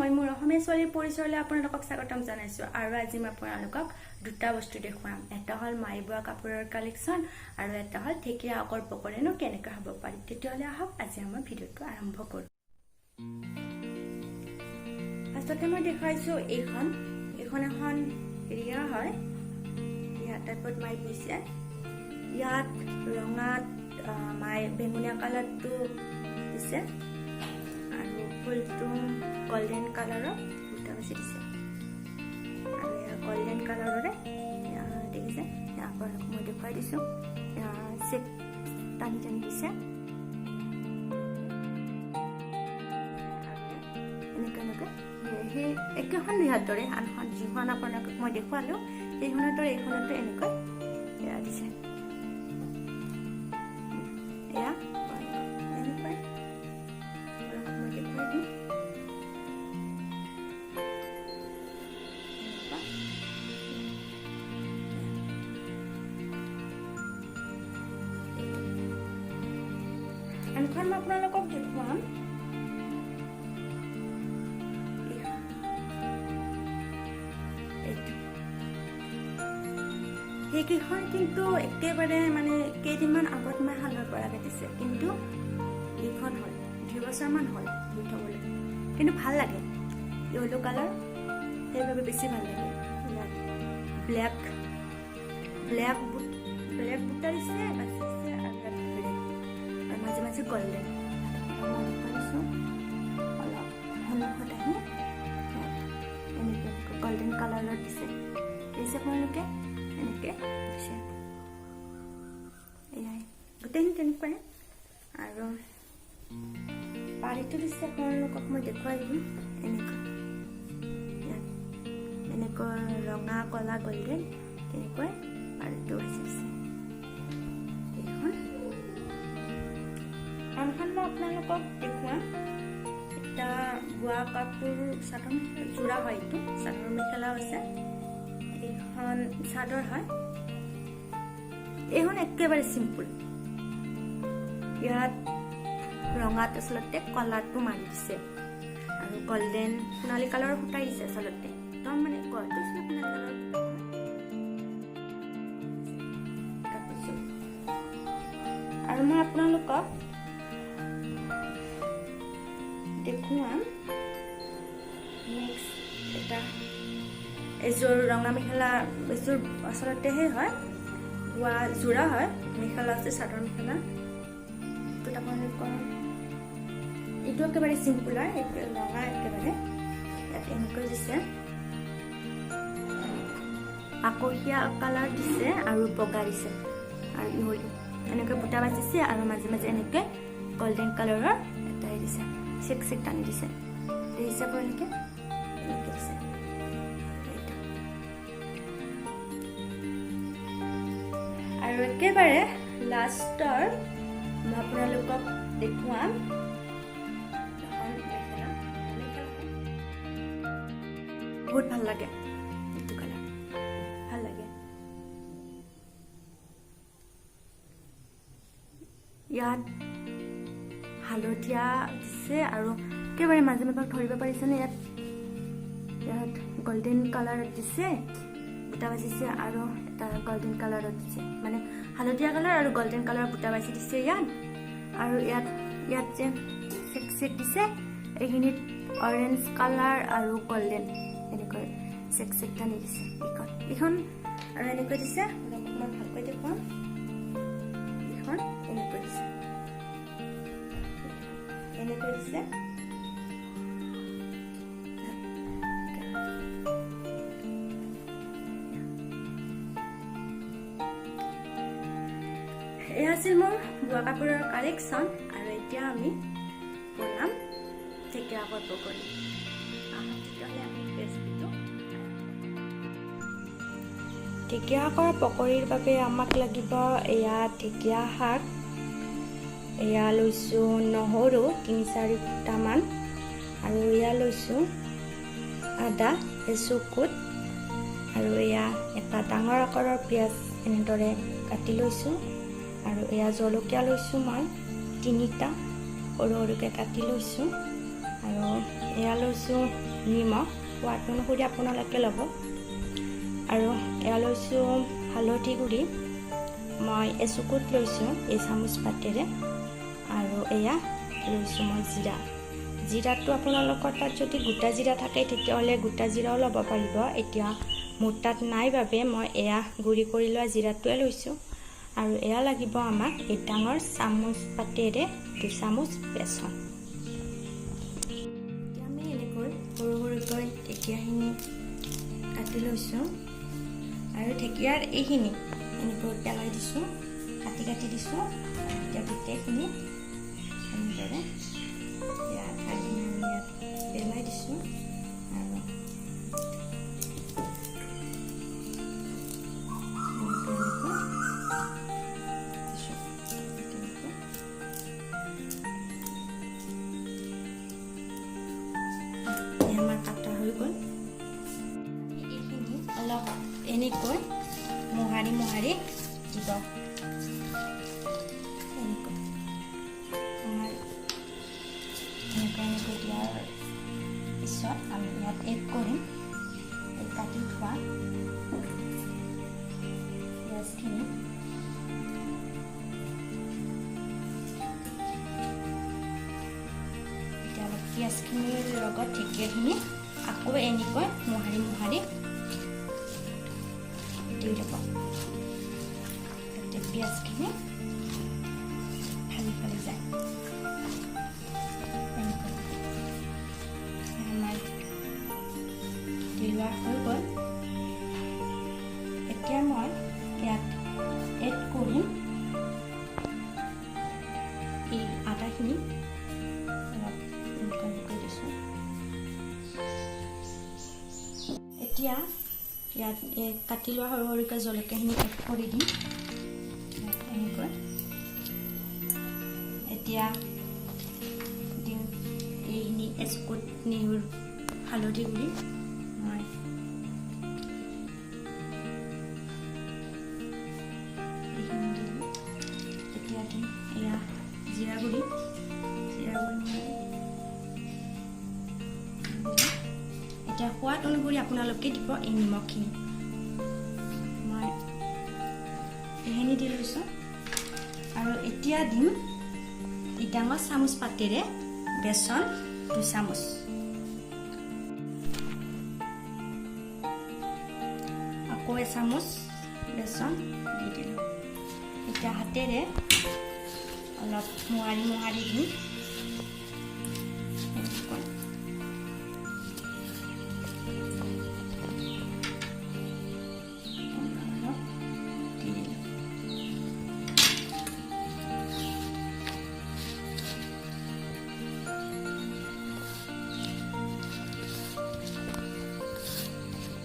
মই মোৰ অসমীয়া ছোৱালীৰ পৰিচয়লৈ আপোনালোকক স্বাগতম জনাইছোঁ। আৰু আজি মই আপোনালোকক দুটা বস্তু দেখুৱাম। এটা হ'ল মাই বোৱা কাপোৰৰ কালেকশ্যন আৰু এটা হ'ল ঢেকীয়া শাকৰ পকৰীনো কেনেকৈ খাব পাৰি। তেতিয়াহ'লে আহক, আজি আমাৰ ভিডিঅ'টো আৰম্ভ কৰোঁ। ফাৰ্ষ্টতে মই দেখুৱাইছোঁ এইখন। এইখন এখন ৰিহা হয়। ৰিহা টাইপত মাই বৈছে। ইয়াত ৰঙাত মাই বেঙুনীয়া কালাৰটো দিছে আৰু ফুলটো গল্ডেন কালাৰৰ বুটা বাছি দিছে। আৰু এয়া গল্ডেন কালাৰৰে এয়া দেখিছে, এয়া আপোনালোকক মই দেখুৱাই দিছোঁ। এয়া চেক টানি টানি দিছে। এনেকৈ এনেকৈ সেই একেখন ৰিহাৰ দৰে আনখন যিখন আপোনালোকক মই দেখুৱালোঁ, সেইখনৰ দৰে এইখনতো এনেকৈ এয়া দিছে। এয়া এনেকুৱাই আপোনালোকক মই দেখুৱাই দিম এনেকুৱা। আনখন মই আপোনালোকক দেখুৱাম এইখন। এইটো সেইকেইখন কিন্তু একেবাৰে মানে কেইদিনমান আগত মই শালৰ পৰা কাটিছে, কিন্তু এইখন হ'ল 2 বছৰমান হ'ল বৈ থ'বলৈ। কিন্তু ভাল লাগে, য়েল্ল' কালাৰ, সেইবাবে বেছি ভাল লাগে। ইয়াত ব্লেক ব্লেক ব্লেক বুটা দিছে, বাচিছে আৰু ইয়াত ৰেড আৰু মাজে মাজে গল্ডেন। মই দেখুৱাইছোঁ অলপ সন্মুখত আহি। ইয়াত এনেকৈ গল্ডেন কালাৰত দিছে, দেখিছে আপোনালোকে? এনেকৈ দিছে। এয়াই গোটেইখিনি তেনেকুৱাই। আৰু পাৰিটো দিছে, আপোনালোকক মই দেখুৱাই দিম। এনেকৈ ইয়াত এনেকৈ ৰঙা, কলা, গল্ডেন তেনেকুৱাই পাৰিটো বাছি দিছে এইখন। আনখন মই আপোনালোকক দেখুৱাম এটা বোৱা কাপোৰ, চাদৰ মেখেলা যোৰা হয়। এইটো চাদৰ মেখেলাও আছে, এইখন চাদৰ হয়। এইখন একেবাৰে চিম্পুল। ইয়াত ৰঙাত আচলতে কলাৰটো মাৰি দিছে আৰু গল্ডেন সোণালী কালাৰৰ সূতা দিছে। আচলতে একদম মানে গলটো আছিলে সোণালী কালাৰৰ সূতা হয় কাপোৰযোৰ। আৰু মই আপোনালোকক দেখুৱাম নেক্সট এটা এযোৰ ৰঙা মেখেলা। এযোৰ আচলতে সেই হয়, বোৱা যোৰা হয়, মেখেলা আছে, চাদৰ মেখেলা। এইটোত আপোনালোকৰ এইটো একেবাৰে চিম্পুল হয়। এইটো ৰঙা একেবাৰে। ইয়াত এনেকৈ দিছে, আকশীয়া কালাৰ দিছে আৰু বগা দিছে আৰু ইহলো এনেকৈ বুটা বাচিছে আৰু মাজে মাজে এনেকৈ গল্ডেন কালাৰৰ এটাই দিছে, চেক চেক টানি দিছে। দেখিছে আপোনালোকে? এনেকৈ দিছে এইটো। আৰু একেবাৰে লাষ্টৰ মই আপোনালোকক দেখুৱাম এখন মেখেলা। মেখেলা হয়। বহুত ভাল লাগে, এইটো কালাৰ ভাল লাগে। ইয়াত হালধীয়া দিছে আৰু একেবাৰে মাজে মাজে ধৰিব পাৰিছেনে? ইয়াত ইয়াত গল্ডেন কালাৰত দিছে, বুটা বাচিছে আৰু এটা গল্ডেন কালাৰত দিছে, মানে হালধীয়া কালাৰ আৰু গল্ডেন কালাৰ বুটা বাচি দিছে ইয়াত। আৰু ইয়াত ইয়াত যে চেক চেক দিছে, এইখিনিত অৰেঞ্জ কালাৰ আৰু গল্ডেন এনেকৈ চেক চেক টানি দিছে এইখন এইখন। আৰু এনেকৈ দিছে, মই ভালকৈ দেখুৱাম। এইখন এনেকৈ দিছে, এনেকৈ দিছে। এয়া আছিল মোৰ বোৱা কাপোৰৰ কালেকশ্যন। আৰু এতিয়া আমি বনাম ঢেকীয়া শাকৰ পকৰি। আহক তেতিয়াহ'লে আমি ৰেচিপিটো। ঢেকীয়া শাকৰ পকৰীৰ বাবে আমাক লাগিব এয়া ঢেকীয়া শাক, এয়া লৈছোঁ নহৰু 3-4 ফুটামান আৰু এয়া লৈছোঁ আদা এচুকুট আৰু এয়া এটা ডাঙৰ আকাৰৰ পিঁয়াজ এনেদৰে কাটি লৈছোঁ আৰু এয়া জলকীয়া লৈছোঁ মই তিনিটা, সৰু সৰুকৈ কাটি লৈছোঁ। আৰু এয়া লৈছোঁ নিমখ সোৱাদ অনুসৰি আপোনালোকে ল'ব। আৰু এয়া লৈছোঁ হালধি গুড়ি, মই এচুকুট লৈছোঁ এই চামুচ পাতেৰে। আৰু এয়া লৈছোঁ মই জিৰা। জিৰাটো আপোনালোকৰ তাত যদি গোটা জিৰা থাকে তেতিয়াহ'লে গোটা জিৰাও ল'ব পাৰিব। এতিয়া মোৰ তাত নাই বাবে মই এয়া গুড়ি কৰি লোৱা জিৰাটোৱে লৈছোঁ। আৰু এয়া লাগিব আমাক এই ডাঙৰ চামুচ পাতেৰে 2 চামুচ বেচন। এতিয়া আমি এনেকৈ সৰু সৰুকৈ ঢেকীয়াখিনি কাটি লৈছোঁ আৰু ঢেকীয়াৰ এইখিনি এনেকৈ পেলাই দিছোঁ, কাটি কাটি দিছোঁ। এতিয়া গোটেইখিনি এনেদৰে ইয়াত আমি ইয়াত পেলাই দিছোঁ আৰু আমাৰ কাটা হৈ গ'ল। এইখিনি অলপ এনেকৈ মোহাৰি মোহাৰি দিব। এনেকৈ আমাৰ এনেকৈ এনেকৈ দিয়াৰ পিছত আমি ইয়াত এড কৰিম এই কাটি থোৱা পিঁয়াজখিনি। এতিয়া অলপ পিঁয়াজখিনিৰ লগত ঢেকীয়াখিনি আকৌ এনেকৈ মোহাৰি মোহাৰি দি ল'ব, যাতে পিঁয়াজখিনি ফালি ফালি যায়। এনেকৈ আমাৰ দি লোৱা হৈ গ'ল। এতিয়া মই ইয়াত এড কৰিম এই আদাখিনি, অলপ এনেকৈ এনেকৈ দিছোঁ। এতিয়া ইয়াত কাটি লোৱা সৰু সৰুকৈ জলকীয়াখিনি এড কৰি দিম এনেকৈ। এতিয়া দিম এইখিনি এচকুট নহৰু হালধি গুড়ি, মই এইখিনি দিলোঁ। এতিয়া দিম এয়া জিৰা গুড়ি, জিৰা গুড়ি মই এতিয়া সোৱাদ অনুসৰি আপোনালোকে দিব এই নিমখখিনি, মই এইখিনি দি লৈছোঁ। আৰু এতিয়া দিম এই ডাঙৰ চামুচ পাতেৰে বেচন 2 চামুচ। আকৌ এচামুচ বেচন দি দিলোঁ। এতিয়া হাতেৰে অলপ মোহাৰি মোহাৰি দিম।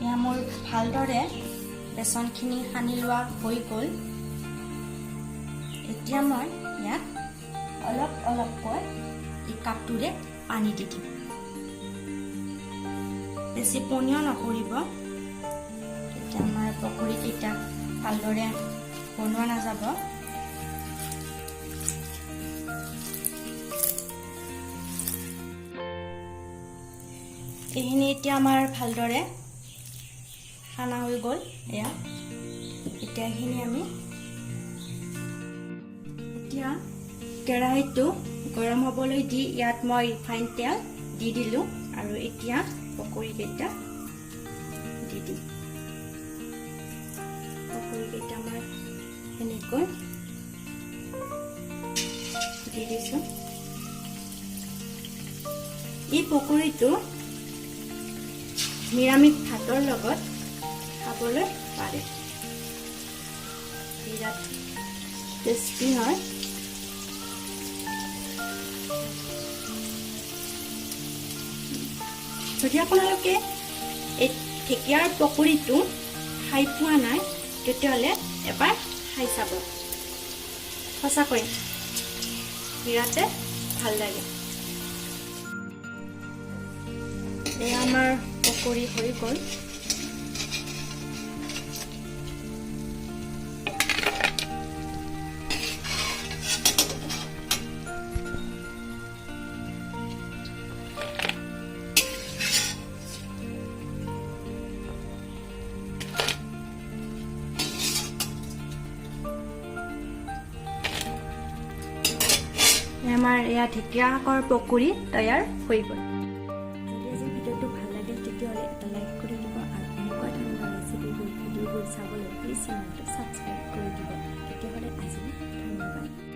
এয়া মোৰ ভালদৰে বেচনখিনি সানি লোৱা হৈ গ'ল। এতিয়া মই ইয়াত অলপ অলপকৈ এই কাপটোৰে পানী দি দিম। বেছি পনীয় নকৰিব, তেতিয়া আমাৰ পকৰীকেইটা ভালদৰে বনোৱা নাযাব। এইখিনি এতিয়া আমাৰ ভালদৰে সানা হৈ গ'ল। এয়া এতিয়া এইখিনি আমি এতিয়া কেৰাহীটো গৰম হ'বলৈ দি ইয়াত মই ৰিফাইন তেল দি দিলোঁ আৰু এতিয়া পকৰীকেইটা দি দিম। পকৰীকেইটা মই এনেকৈ দি দিছোঁ। এই পকৰীটো নিৰামিষ ভাতৰ লগত খাবলৈ পাৰে, বিৰাট টেষ্টি হয়। যদি আপোনালোকে এই ঢেকীয়াৰ পকৰীটো খাই পোৱা নাই তেতিয়াহ'লে এবাৰ খাই চাব, সঁচাকৈ বিৰাটে ভাল লাগে। এয়া আমাৰ পকৰী হৈ গ'ল। আমাৰ এয়া ঢেকীয়া শাকৰ পকৰি তৈয়াৰ হৈ গ'ল। যদি আজিৰ ভিডিঅ'টো ভাল লাগে, তেতিয়াহ'লে এটা লাইক কৰি দিব আৰু এনেকুৱা ধৰণৰ ৰেচিপিবোৰ, ভিডিঅ'বোৰ চাবলৈ প্লিজ চেনেলটো ছাবস্ক্ৰাইব কৰি দিব। তেতিয়াহ'লে আজি ধন্যবাদ।